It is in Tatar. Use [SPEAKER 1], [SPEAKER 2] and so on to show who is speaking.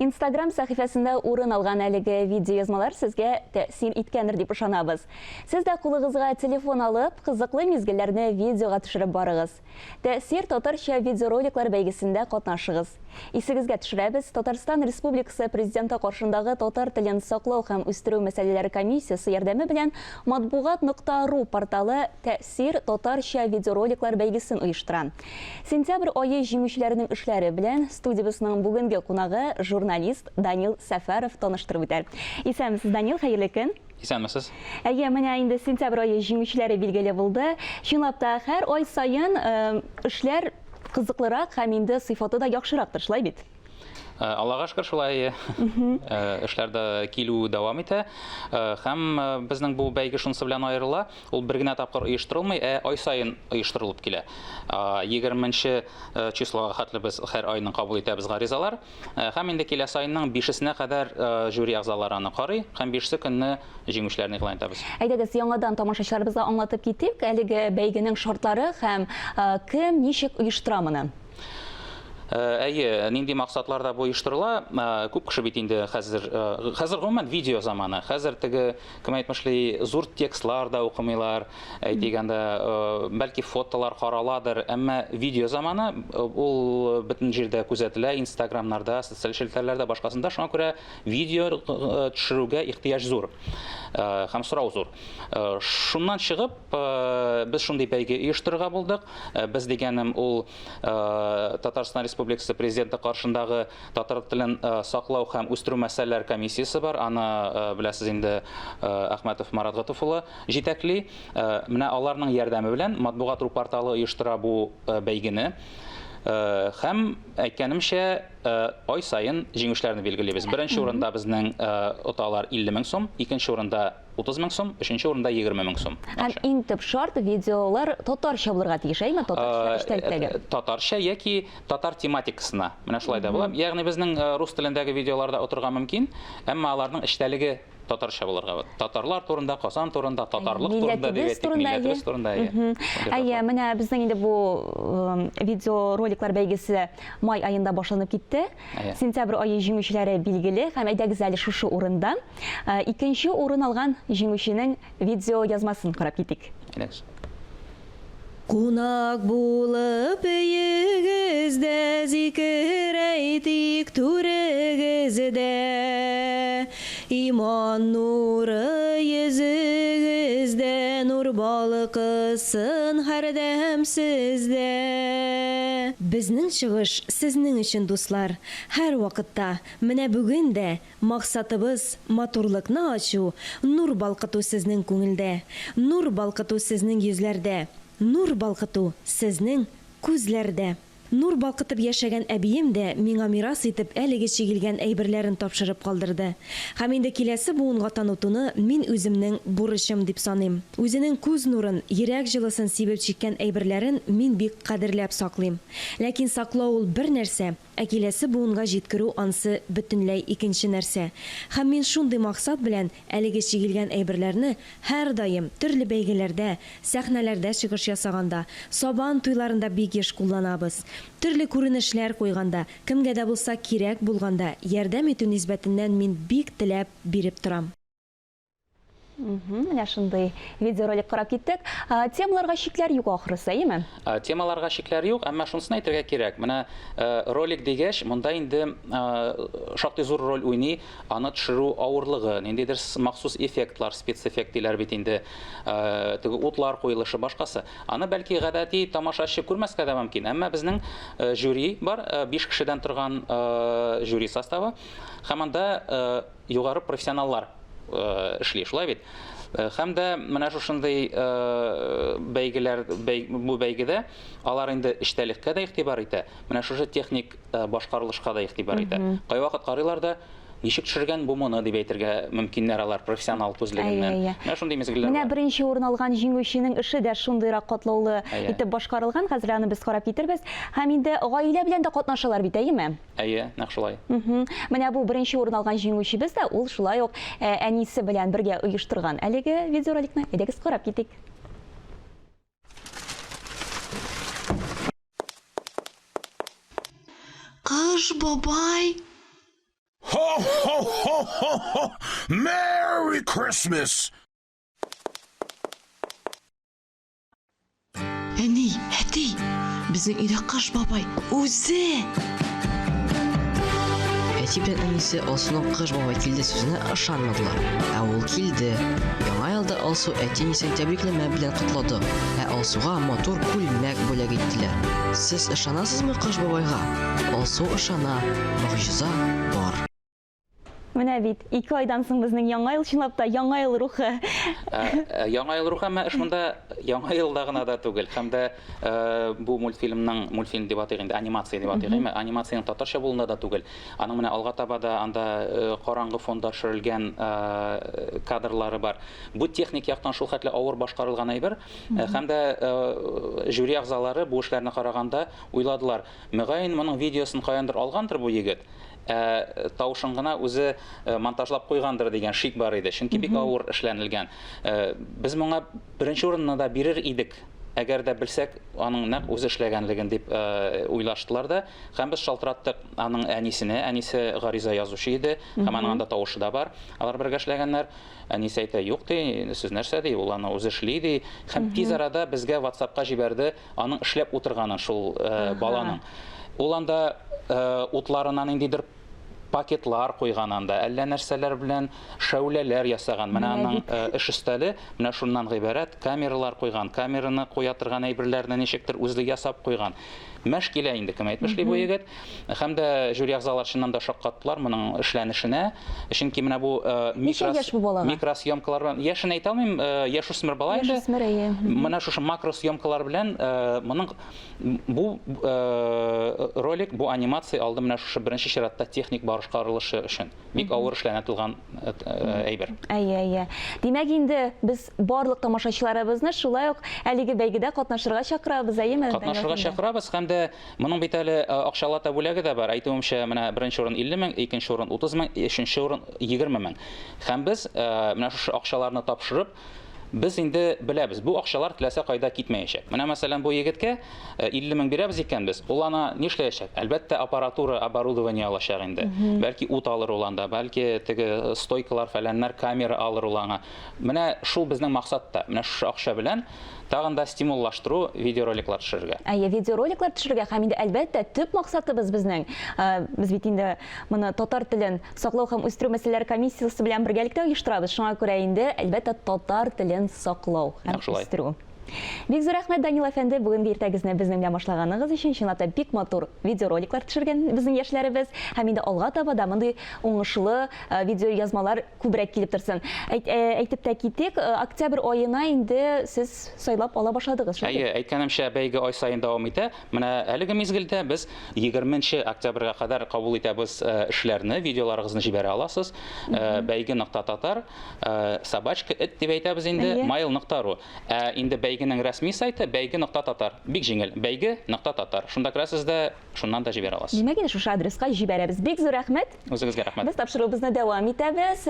[SPEAKER 1] Инстаграм сәхифәсендә урын алган әлеге видеоязмалар сезгә тәэсир иткәндер дип ышанабыз. Сез дә кулыгызга телефон алып, кызыклы мизгелләрне видеога төшереп барыгыз. Тәэсир татарча видеороликлар бәйгесендә катнашыгыз. Исегезгә төшерәбез, Татарстан Республикасы Президенты каршындагы татар телен саклау һәм үстерү мәсьәләләре комиссиясе ярдәме белән Матбугат нокта ру порталы Тәэсир татарча видеороликлар бәйгесен оештыра. Сентябрь ае җиңүчеләренең эшләре белән студиябезнең бүгенге кунагы, журналист Данил Сәфәров таныштырып үтәр. Исәнмесез, Данил, хәерле көн!
[SPEAKER 2] Исәнмесез!
[SPEAKER 1] Әйе, менә инде сентябрь ае җиңүчеләре билгеле булды. Чынлап та, һәр ай саен эшләр кызыклырак һәм инде сыйфаты да яхшырактыр, шулай бит?
[SPEAKER 2] Э, Аллага шөкер, шулай э, эшләр дә килү дәвам итә. Э, һәм безнең бу бәйге шунысы белән аерыла, ул бер генә тапкыр оештырылмый, ә ай саен оештырылып килә. 20 числога хәтле без һәр айның кабул итәбез гаризалар. Һәм инде киләсе айның бишесенә кадәр жюри әгъзалары аны карый һәм бишесе көнне җиңүчеләрне игълан итәбез.
[SPEAKER 1] Әйдәгез, яңадан тамашачыларыбызга аңлатып китик әлеге бәйгенең шартлары һәм кем ничек оештыра моны?
[SPEAKER 2] Э, әйе, нинди максатларда бу оештырыла? Э, күп кеше бит инде хәзер, э, хәзер гомумән видео заманы. Хәзер теге, кем әйтмешли, зур текстлар да укымыйлар, әйтик анда, бәлки фотолар караладыр, әмма видео заманы ул бөтен җирдә күзәтелә, инстаграмнарда, социаль челтәрләрдә, башкасында. Шуңа күрә видео төшерүгә ихтыяҗ зур һәм сорау зур. Шуннан чыгып, без шундый бәйге оештырырга булдык. Без дигәнем ул Э, Татарстан Республикасы Президенты каршындагы татар телен э, саклау һәм үстерү мәсьәләләр комиссиясе бар. Аны э, беләсез инде Әхмәтов Марат Готыф улы җитәкли. Менә аларның ярдәме белән Матбугат ру порталы оештыра бу бәйгене. Һәм әйткәнемчә, ай саен җиңүчеләрне билгелибез. Беренче урында безнең оталар 50 мең сум, икенче урында 30 мең сум, өченче урында 20 мең сум.
[SPEAKER 1] Һәм иң төп шарт, видеолар татарча булырга тиеш, әйме? Татарча эчтәлектәге.
[SPEAKER 2] Татарча яки татар тематикасына. Менә шулай да була. Ягъни безнең рус телендәге видеолар да отырырга мөмкин, әмма аларның эчтәлеге татарча булырга. Татарлар турында, Казан турында, татарлык турында дип әйтик, милләтебез турында.
[SPEAKER 1] Әйе, менә безнең инде бу видеороликлар бәйгесе май аенда башланып китте. Сентябрь ае җиңүчеләре билгеле һәм әйдәгез әле шушы урында Э, икенче урын алган җиңүченең видеоязмасын карап китик.
[SPEAKER 2] Әйдәгез.
[SPEAKER 3] Кунак булып өегездә зикер әйтик түрегездә. Иман нуры йөзегездә нур балкысын һәрдәм сездә. Безнең чыгыш сезнең өчен, дуслар, һәрвакытта, менә бүген дә, Максатыбыз, матурлыкны ачу, нур балкыту сезнең күңелдә, нур балкыту сезнең йөзләрдә, нур балкыту сезнең күзләрдә. Нур балкытып яшәгән әбием дә миңа мирас итеп әлеге чигелгән әйберләрен тапшырып калдырды. Һәм инде киләсе буынга танытуны мин үземнең бурычым дип саныйм. Үзенең күз нурын, йөрәк җылысын сибеп чиккән әйберләрен мин бик кадерләп саклыйм. Ләкин саклау ул бер нәрсә, Ә киләсе буынга җиткерү ансы бөтенләй икенче нәрсә. Һәм мин шундый максат белән әлеге чигелгән әйберләрне һәрдаим, төрле бәйгеләрдә, сәхнәләрдә чыгыш ясаганда, Сабан туйларында бик еш кулланабыз. Төрле күренешләр куйганда, кемгә дә булса кирәк булганда, ярдәм итү нисбәтеннән мин бик теләп биреп торам.
[SPEAKER 1] Менә шундый видеоролик карап киттек. Темаларга чикләр юк ахрысы, әйеме?
[SPEAKER 2] Темаларга чикләр юк, әмма шунысын әйтергә кирәк. Менә ролик дигәч, монда инде шактый зур роль уйный аны төшерү авырлыгы, ниндидер махсус эффектлар, спецэффект диләр бит инде, теге утлар куелышы, башкасы. Аны бәлки гадәти тамашачы күрмәскә дә мөмкин, әмма безнең жюри бар, 5 кешедән торган жюри составы. Һәм анда югары профессионаллар эшли, шулай бит? Һәм дә менә шушындый бәйгеләр, бу бәйгедә алар инде эчтәлеккә дә игътибар итә, менә шушы техник башкарылышка да игътибар итә. Кайвакыт карыйлар да, ничек төшергән бу моны дип әйтергә мөмкиннәр алар профессионал күзлегеннән. Менә шундый мизгелләр
[SPEAKER 1] Менә беренче урын алган җиңүченең эше дә шундыйрак катлаулы итеп башкарылган. Хәзер аны без карап китербез. Һәм инде гаилә белән дә катнашалар бит, әйеме?
[SPEAKER 2] Әйе, нәкъ шулай.
[SPEAKER 1] Менә бу беренче урын алган җиңүчебез дә ул шулай ук әнисе белән бергә оештырган әлеге видеороликны. Әйдәгез карап китик.
[SPEAKER 4] Кыш бабай. ho, ho, ho! Merry Christmas!
[SPEAKER 5] Әни, әти, безнең өйдә Кыш бабай үзе!
[SPEAKER 6] Әти белән әнисе Алсуның Кыш бабай килде сүзенә ышанмадылар. Ә ул килде. Яңа елда Алсу әти-әнисен тәбрикләмә белән котлады, ә Алсуга матур күлмәк бүләк иттеләр. Сез ышанасызмы Кыш бабайга? Алсу ышана, могҗиза бар.
[SPEAKER 1] Менә бит, ике айдан соң безнең Яңа ел чынлап та Яңа ел рухы.
[SPEAKER 2] Ә, ә, Яңа ел рухы, әмма эш монда Яңа елда гына да түгел. Һәм дә э, бу мультфильмның, мультфильм дип атыйк инде, анимация дип атыйк, әйме? Анимациянең татарча булуында да түгел. Аның менә алга таба да анда э, караңгы фонда төшерелгән э, кадрлары бар. Бу техник яктан шул хәтле авыр башкарылган әйбер. Һәм дә жюри әгъзалары бу эшләрне караганда уйладылар, мөгаен моның видеосын каяндыр алгандыр бу егет. Ә тавышын гына үзе монтажлап куйгандыр дигән шик бар иде, чөнки бик авыр эшләнелгән. Без моңа беренче урынны да бирер идек, әгәр дә белсәк, аның нәкъ үзе эшләгәнлеген дип уйлаштылар да. Һәм без шалтыраттык аның әнисенә, әнисе гариза язучы иде, һәм аның анда тавышы да бар, алар бергә эшләгәннәр. Әнисе әйтә, юк, ди, сез нәрсә, ди, ул аны үзе эшли, ди. Һәм тиз арада безгә WhatsApp-ка җибәрде Аның эшләп утырганын шул э, баланың. Ул анда э, утларына ниндидер пакетлар куйган анда, әллә нәрсәләр белән шәүләләр ясаган. Менә аның э, эш өстәле менә шуннан гыйбарәт. Камералар куйган, камераны куя торган әйберләрне ничектер үзе ясап куйган. Мәш килә инде, кем әйтмешли бу егет. Һәм дә жюри әгъзалары чыннан да шаккаттылар моның эшләнешенә. Чөнки менә бу э,
[SPEAKER 1] Ничә яшь бу балага?
[SPEAKER 2] Микросъемкалар белән яшен әйтә алмыйм, э, яшүсмер бала инде.
[SPEAKER 1] Яшүсмер, әйе.
[SPEAKER 2] Менә шушы макросъемкалар белән э, моның бу э, ролик, бу анимация алды менә шушы беренче чиратта техник башкарылышы өчен. Бик авыр эшләнә торган э, әйбер.
[SPEAKER 1] Әйе, әйе. Димәк инде без барлык тамашачыларыбызны шулай ук әлеге бәйгедә катнашырга чакырабыз, әйеме?
[SPEAKER 2] Катнашырга чакырабыз һәм дә моның бит әле акчалата бүләге дә бар. Әйтүемчә, менә беренче урын 50 мең, икенче урын 30 мең, өченче урын 20 мең. Һәм без менә шушы акчаларны тапшырып, Без инде беләбез, бу акчалар теләсә кайда китмәячәк. Менә, мәсәлән, бу егеткә 50 э, мең бирәбез икән без, ул ана нишләячәк? Әлбәттә, аппаратура, оборудование алачак инде. Бәлки ут алыр ул анда, бәлки теге э, стойкалар, фәләннәр, камера алыр ул аңа. Менә шул безнең максат та. Менә шушы акча белән тагын да стимуллаштыру видеороликлар төшерергә.
[SPEAKER 1] Әйе, видеороликлар төшерергә һәм инде әлбәттә төп максатыбыз безнең, э, без бит инде моны татар телен Саклау һәм үстерү мәсьәләләре комиссиясе белән бергәлектә оештырабыз. Шуңа күрә инде, әлбәттә, татар телен саклау һәм үстерү. Бик зур рәхмәт, Данил әфәнде, бүгенге иртәгезне безнең белән башлаганыгыз өчен. Чынлап та бик матур видеороликлар төшергән безнең яшьләребез. Һәм инде алга таба да мондый уңышлы э, видеоязмалар күбрәк килеп торсын. Әйт, э, әйтеп тә китик, э, октябрь аена инде сез сайлап ала башладыгыз,
[SPEAKER 2] шулай Әйе, әйткәнемчә, бәйге ай саен дәвам итә. Менә әлеге мизгелдә без 20 нче октябрьгә кадәр кабул итәбез э, эшләрне, видеоларыгызны җибәрә аласыз. Э, бәйге нокта татар, э, собачка эт дип әйтәбез инде, mail нокта ру. Ә инде бәйгенең рәсми сайты бәйге нокта татар. Бик җиңел, бәйге нокта татар. Шунда керәсез дә, шуннан да җибәрә аласыз.
[SPEAKER 1] Димәк, инде шушы адреска җибәрәбез. Бик зур рәхмәт.
[SPEAKER 2] Үзегезгә рәхмәт.
[SPEAKER 1] Без тапшыруыбызны дәвам итәбез.